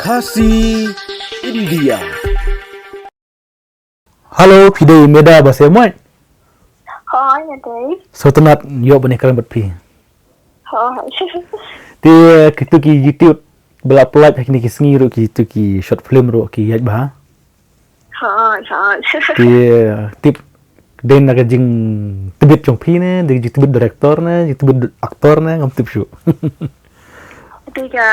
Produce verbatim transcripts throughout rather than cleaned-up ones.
Khasi India. Hello, phi dei Meda Basemwait? Hooid, nga dei. Sngewtynnat ïoh ban ïakren bad phi. Hooid. Te kito ki YouTube ba la pynlait ha kine ki sngi ruh, kito ki short film ruh ki ïaid bha. Hooid, hooid. Te tip dei na ka jingtbit jong phi ne, dei jingtbit director ne, jingtbit actor ne, ngam tip shuh. Dei ka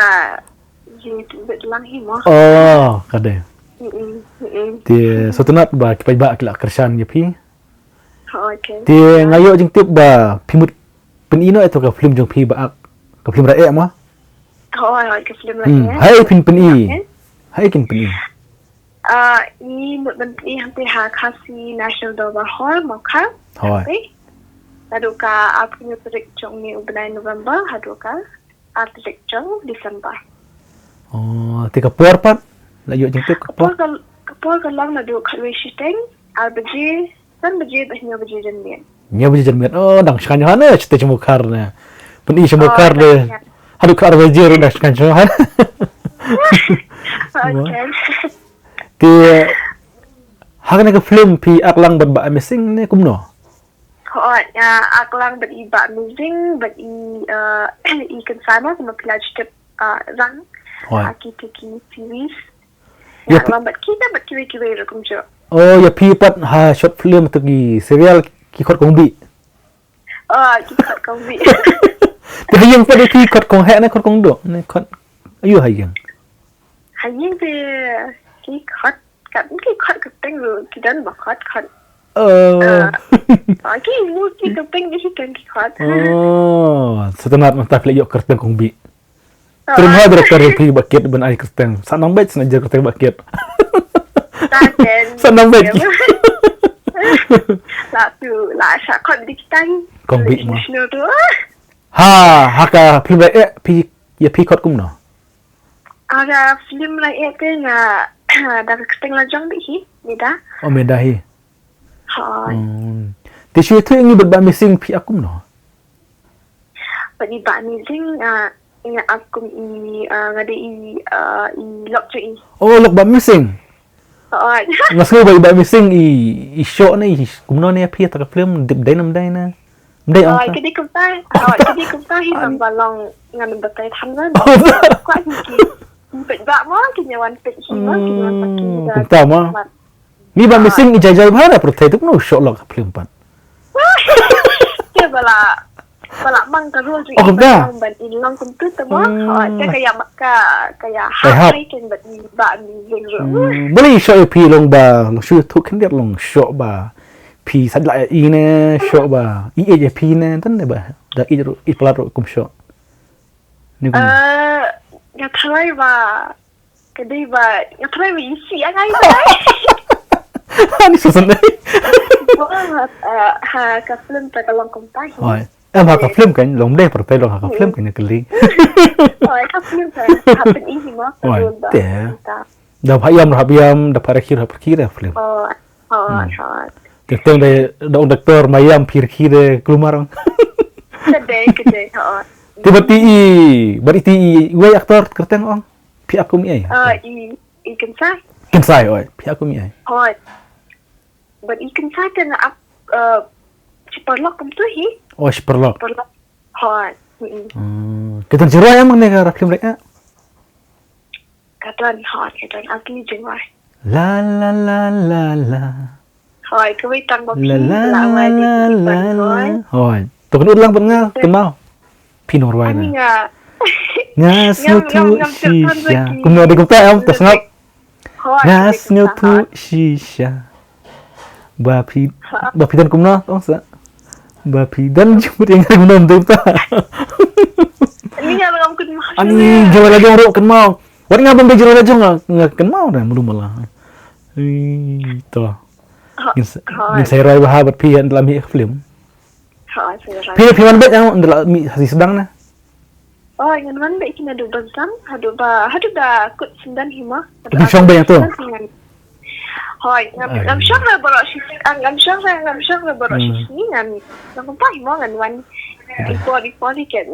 jingtbit lang hi mo. Oh, ka dei. Mm-mm, mm-mm. Te sngewtynnat ba ki paidbah ki la kyrshan ïa phi. Hooid, okay. Te nga ïoh jingtip ba phi mut pyni noh ïa ka film jong phi ba ak, ka film Raei mo. Hooid, hooid, ka film Raei. Hmm, haei phin pyni? Okay. Haei kin pyni? Ah, i mut ban pyni hangtei ha Khasi National Dorbar Hall, Mawkhar. Hooid. Hangtei. Naduh ka arphew tarik jong une u bnai November haduh ka ar tarik jong December. Oh, te ka por pat? La ïoh jingtip ka por? Ka por ka, ka por ka long naduh khatwei shiteng, ar baje, san baje bad hynñiew baje janmiet. Hynñiew baje janmiet. Oh, dang shngaiñ ha ne, stage Mawkhar ne. Pyni sha Mawkhar ne. Oh, dang shngaiñ. Haduh khatar baje ruh dang shngaiñ ha. Okay. Te ha kane ka film phi act lang bad Bah Amazing ne kumno? Hooid, nga act lang bad i Bah Amazing, bad i, uh, i Kensana, kumba phi la ju tip, uh, rang. Hooid. Ha kito ki series. Nga act lang bad kita, bad kiwei kiwei ruh kumjuh. Oh, ïa phi pat ha short film to ki serial ki khot kong Bih. Oh, ki khot kong Bih. Te ha ïing pat ki khot kong heh ne khot kong doh ne khot aïu ha ïing? Ha ïing te ki khot Kat ki khot kyrteng ruh ki don ba khot khot. Oh. Ah, ki mut ki kyrteng ki hi don ki khot. Oh, sngewtynnat mynta phi la ïoh kyrteng kong Bih. Oh. Te ym hap director ïa phi ba kit ban ai kyrteng. Sa nang beit sa nang jer kyrteng ba kit. Sa nang beit. La tu la sa khot di kitang. Kong Bih mo. Ha, ha ka film Raei phi, ïa phi khot kumno? Ha ka film Raei te nga da ka kyrteng la jong beit hi, Meda. Oh, Meda hi. Ha. Hmm. Te shu ïathuh ïa ngi bad Bah Amazing phi act kumno? Bad i Bah Amazing, ah, nga act kum i, ah, nga dei i, ah, i lok jong i. Oh, lok Bah Amazing. Hooid. Nga sngew ba i Bah Amazing i, i shoh ne, i kumno ne ïa phi ha ka film, dei ne ym dei ne? Ym dei ong. Hooid, ka dei kumta. Hooid, ka dei kumta hi. Ngan ba long ngan batai than na. Kwah hi ki. Peit ba mo, ki wan peit hi mo, ki wan peit hi. Hmm, kumta mo. Ni Bah Amazing i jai jai bha na pyrthei tu kumno shoh lok ha film pat. Te ba la, ba la mang ka role jong i ban long kumtu te mo. Hmm. Hooid, te ka ïa ma-, ka, ka ïa hap. Hap. Kan ba i Bah Amazing ruh. Hmm, balei shoh ïa phi long ba, long shu ïathuh khyndiat long shoh ba phi sait lah ïa i ne, shoh ba i ïeit ïa phi ne, tang ne ba da ïeit ruh, ïeit palat ruh kum shoh. Ni kum. Eh, nga tharai ba Ka dei ba nga tharai ba i sih ïa nga. Ani sa sngewthuh. Ba, eh, ha ka film ta ka long kumta hi. Hooid. Em, ha ka film kan long dei pyrthei long ha ka film kan ïa kylli. Hooid, ka film ta ha pyn-i hi mo. Hooid. Te. Da pha ïam da pha ïam, da pha rkhie da pha rkhie da film. Hooid, hooid. Kyrteng dei da ong doktor ma ïam phi rkhie de kulmar ong. Ka dei, ka dei, hooid. Te bad i, bad i te i wei aktor kyrteng ong. Phi act kum i ei? Ah, i, i Kynsai. Kynsai, oi. Phi act kum i ei? Hooid. Bad i Kynsai te nga act, eh, shi paralok kumtu hi. Oh, shi paralok. Paralok. Hooid. Mm-mm. Hmm. Ki don jingrwai em ne ka film Raei? Ka don, hooid, ka don. Act ki jingrwai. La la la la la. Hooid, kawei tang ba phi la, la, la, la, la, la. Hooid. To kynmaw lang bad nga, kynmaw. Phi nong rwai na. Ani nga. Nga sngewthuh shisha. Kumno dei kumta em, to sngap. Hooid, nga sngewthuh shisha. Ba phi, ba phi don kumno, ong sa. Ba phi don jingmut ïa nga kumno dei kumta. Ani nga ngam kynmaw. Ani jingmut la jong ruh kynmaw. Wat nga bym dei jingmut la jong nga kynmaw na mulu mala. Ih, to. Ngin sa-, ngin sa ïa rwai bha bad phi ïa, ynda la mih ha ka film. Ha, sa ïa rwai. Phi, phi wan beit ïa, ynda la mih ha sdang na. Oh, ngan wan beit kine haduh ba sdang, haduh ba, haduh ba kut syndon hi mo. Phi shong beit ïa to. Hoi, ngam Ai. ngam shong re baroh shi, ah, ngam shong re, ngam shong re baroh shi sngi ngan. Ngam kumta hi mo ngan wan. Ipor ipor hi ket.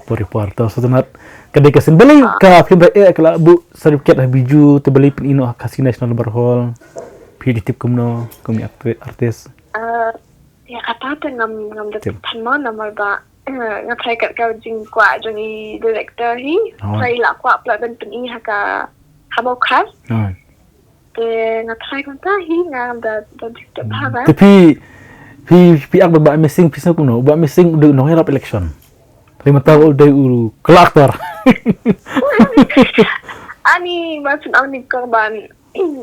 Por ipor to, sngewtynnat. Ka dei ka sien, balei ka film Rai Eh ka la buh certificate ha Bijou, te balei pyni noh ha Khasi National Dharbar Hall? Phi dei tip kumno kum i actri-, artist? Ah, ïa kata te ngam ngam da Tip. Tip than mo namar ba, eh, nga tharai kat ka jingkwah jong i director hi. Oh. Tharai la kwah pla ban pyni ha ka ha Mawkhar. Oh. Te nga tharai kumta hi ngam da da tip tip ha ba. Te phi phi phi ak Bah Amazing, phi sngew kumno? Bah Amazing u dei u nongïarap election. Te mynta u dei u kala actor. Ani ma sngewbha ni kong ban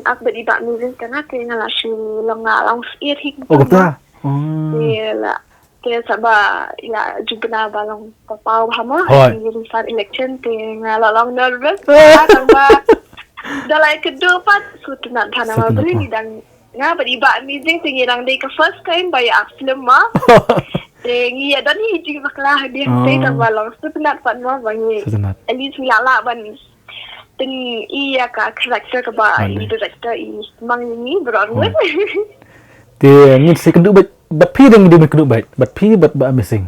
ak bad i Bah Amazing te nga te nga la shu long nga long sir hi. Oh, kumta. Oh. Te la te sa ba ïa jubna ba long papaw ba mo. Hoi. Ni ri sar election te nga la long nervous. Ah, tang ba da lai kedu pat sngewtynnat bha namar Sngewtynnat bri bha. Ni dang nga bad i Bah Amazing te ngi dang dei ka first time ba ïa ak film mo. Te ngi ïa don hi jingbakla hadien te Oh. tang ba long sngewtynnat pat mo ba ngi. Sngewtynnat. At least ngi la lah ban pyni ïa ka character kaba Ade. I director i mang ïa ngi baroh ruh. Te ngin sa kynduh bad bad phi dang dei ban kynduh bad bad phi bad Bah Amazing.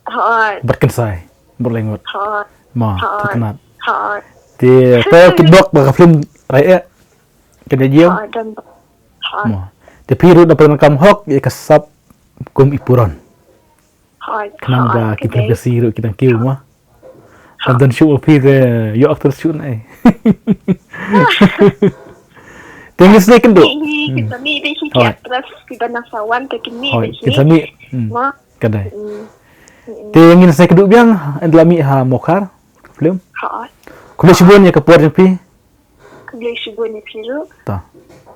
Hoi. Bad Kynsai. Bad Lyngngoh. Hoi. Ma, Hoi. sngewtynnat. Hoi. Te to ki bok ba ka film Rai Eh. Kane jia. Hoi dan. Hoi. Ma. Te phi ruh da pyndonkam hok ïa ka sap kum i puron. Hoi. Khnang ba Hoi, ki kane. Phi ruh ki dang kiew ma. Kan don shuh phi te ïoh actress shuh nai. Te ngin sa kynduh. Ni kita ni dei ki Hoi. Actress kita nang sawan te kini Hoi, dei ki. kita ni. Hmm. Ma. Ka dei. Hmm. Te ngin sa kynduh biang, ynda la mih ha Mawkhar film. Hoi. Khublei shibun ïa ka por jong phi. Khublei shibun ïa phi ruh. Ta.